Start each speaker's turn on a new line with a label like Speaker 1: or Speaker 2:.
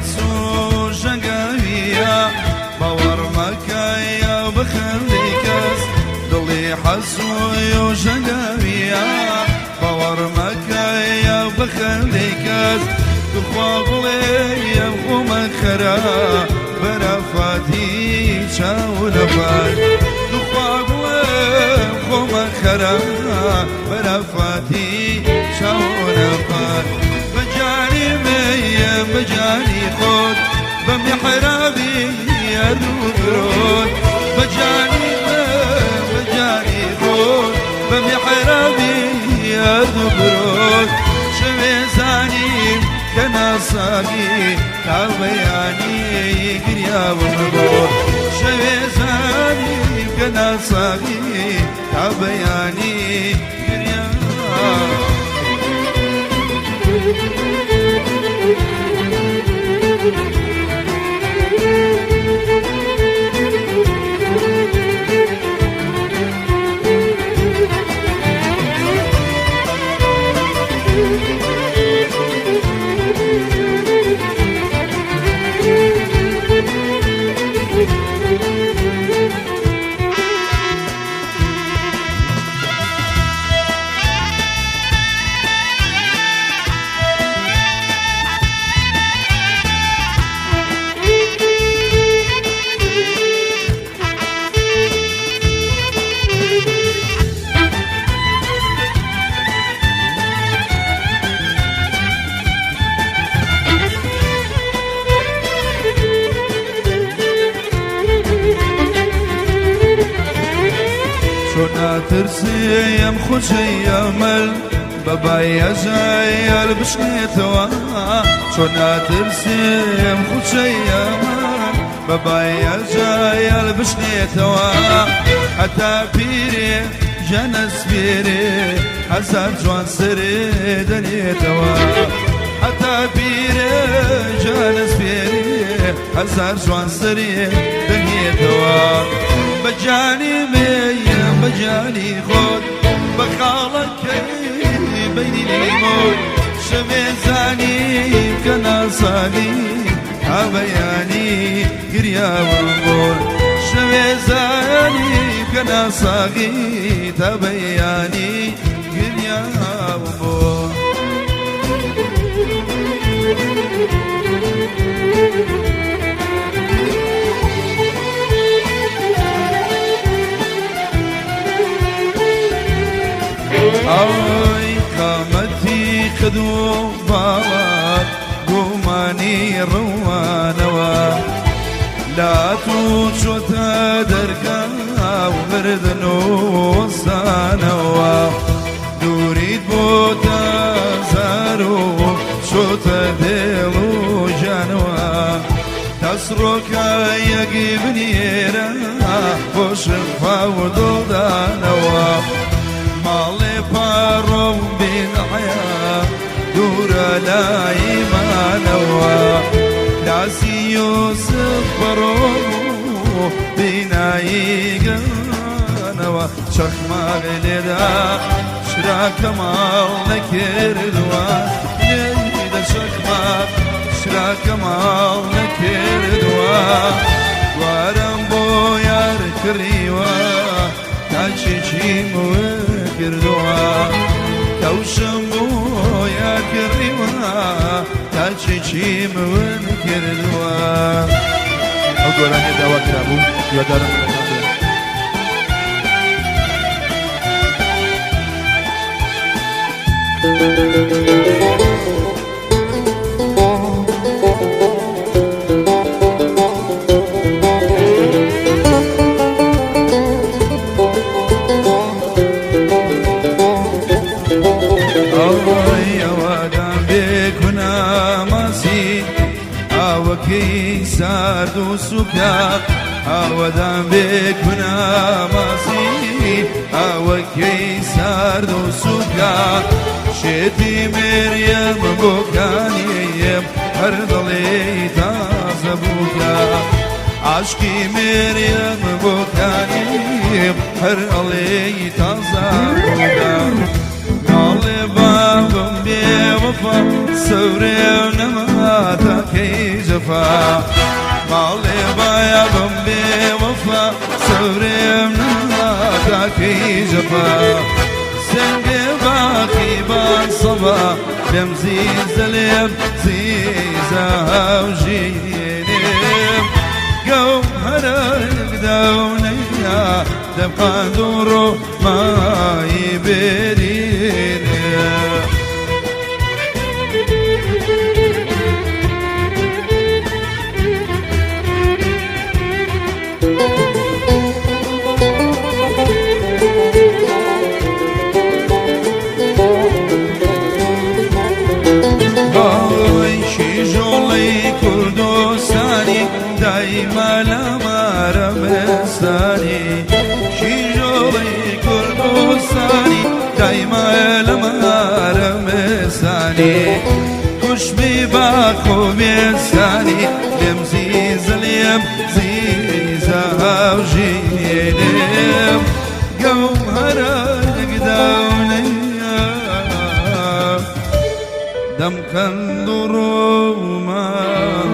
Speaker 1: حەسوو ژەنگاویە، باوەڕ مەکە یا بخەندەی کەس. دڵی حەسووی و ژەنگاویە، باوەڕ مەکە یا بخەندەی کەس. توخوا بڵێ ئەم خۆمە خەرا بەرافاتی چاو لەبار. توخوا بڵێ خۆمە خەرا بەرافاتی چاو لەبار. بەجانی مەیە بەجانی خۆت بە میحرابی هەردوو برۆت. بەجانی بەجانی خۆت بە میحرابی هەردوو برۆت. شەوێ زانیم کە ناساغی تا بەیانی گریاوم بۆ. شەوێ زانیم کە ناساغی تا بەیانی گریاوم. چۆن ناترسێم خوچەی ئەمەل بە بایەژایەل بشکێتەوە. چۆن ناترسێم خوچەی ئەمەل بە بایەژایەل بشکێتەوە. هەتا پیرێ ژەنە سپێرێ هەزار جوان سەرێ دەنێتەوە. هەتا پیرێ ژەنە سپێرێ هەزار جوان سەرێ دەنێتەوە. بەجانی مێیە بەجانی خۆت بە خاڵەکەی بینی لیمۆت. شەوێ زانیم کە ناسانی تا بەیانی گریاوم بۆ. شەوێ زانیم کە ناساغی تا بەیانی گریاوم بۆ. ئەی قامەتی قد و باڵات گومانی ڕوانەوە. لات و چۆتە دەرگا و مردن و وەستانەوە. دووریت بۆتە زار و چۆتە دێڵ و ژانەوە. تەسڕۆکە یەکی بنێرە خۆشم خوا و دڵدانەوە. ماڵێ پاڕۆم بین حەیا دوورە لایمانەوە. لاسی یوسف بەڕۆم و بینایی گەنەوە. چەخماغێ لێدا شراکە ماڵ نەکردووە. لێدە چەخماغ شراکە ماڵ نەکردووە. دوارم بۆ یار کڕیوە تاچێکی موێ کردووە. کەوشم بۆ یار کڕیوە تاچێکی موێ کردووە.
Speaker 2: ئەو گۆرانیە داوا کرابوو، هیوادارم بەدڵتان بێ.
Speaker 1: ئەوەی ئەوەدان بێکونا ماسی ئاوەکەی سارد و سوکە. ئاوەدان بێکونا ماسی ئاوەکەی سارد و سوکە. شێتی مێریەم بۆکانیم هەر دڵێ تازە بووکە. عاشقی مێریەم بۆکانیم هەر ئەڵێ تازە بووکە. ماڵێ بابم بێوەفا سەورێ و نەما تاکەی جەفا. جەفا ماڵێ بایا بم بێ وەفا سەورێم ناتاکەی جەفا سنگێ باقی بان سەبا لێم زیزە لێم زیزە هاوژینێم گەوهەرەک دەونەیا دەمقاند و ڕۆمایی بێرینێ. بای شیژۆڵی کوردستانی دایما لە مارەمستانی شیژۆڵی کوردستانی دایما لە مارەمستانی کوشمی باخۆ بێستانی لێم زیزە لێم زیزە هاوژینێم گەوهەرەک داونەیە دەمکەند و ڕۆمایی.